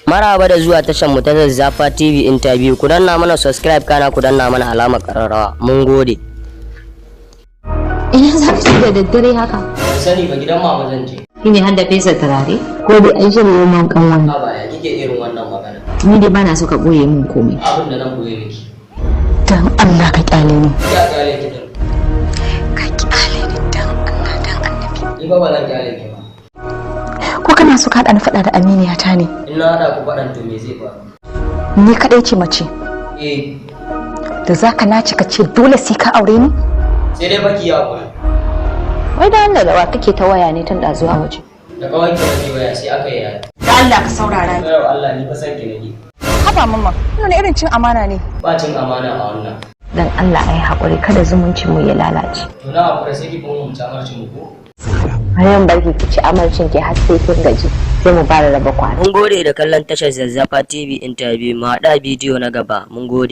Maraba da zuwa tashar mu ta Zazzafa TV Interview. Ku danna mana subscribe, kana ku danna mana alamar kararrawa. Mun gode. Ina za ka ci da daddare haka? Ban sani ba, gidan mama zan je. Shi ne har da fesa turare? Ko dai an shirya min kanwan? Haba, ya kike irin wannan magana? Ni dai bana so ka ɓoye min komai. Abin da nan boye miki. Dan Allah ka kyale ni. Ya kyale ki din. Ka kyale ni dan Allah, dan Annabi. Ni ba zan kyale ki ba. Ko kana so ka haɗa ni faɗa da aminiyata ne? In na haɗa ku faɗan, to me zai faru? Ni kaɗai ce mace Eh. da za ka nace ka ce dole sai ka aure ni? Sai dai baki ya hakuri. Wai da Allah, da wa kake ta waya ne tun ɗazu a waje? Da kawai ki nake waya, sai aka yi yaya. Da Allah ka saurara ni. Yau Allah, ni fa san ki nake. Haba mamma, wannan irin cin amana ne. Ba cin amana a wannan. Dan Allah ai haƙuri, kada zumuncin mu ya lalace. To na hakura, sai ki kuma mu ci amarcin mu ko? Bayan barki ki ci amarcin ki har sai kin gaji, sai mu fara raba kwana. Mun gode da kallon tashar Zazzafa TV Interview. Mu haɗa bidiyo na gaba. Mun gode.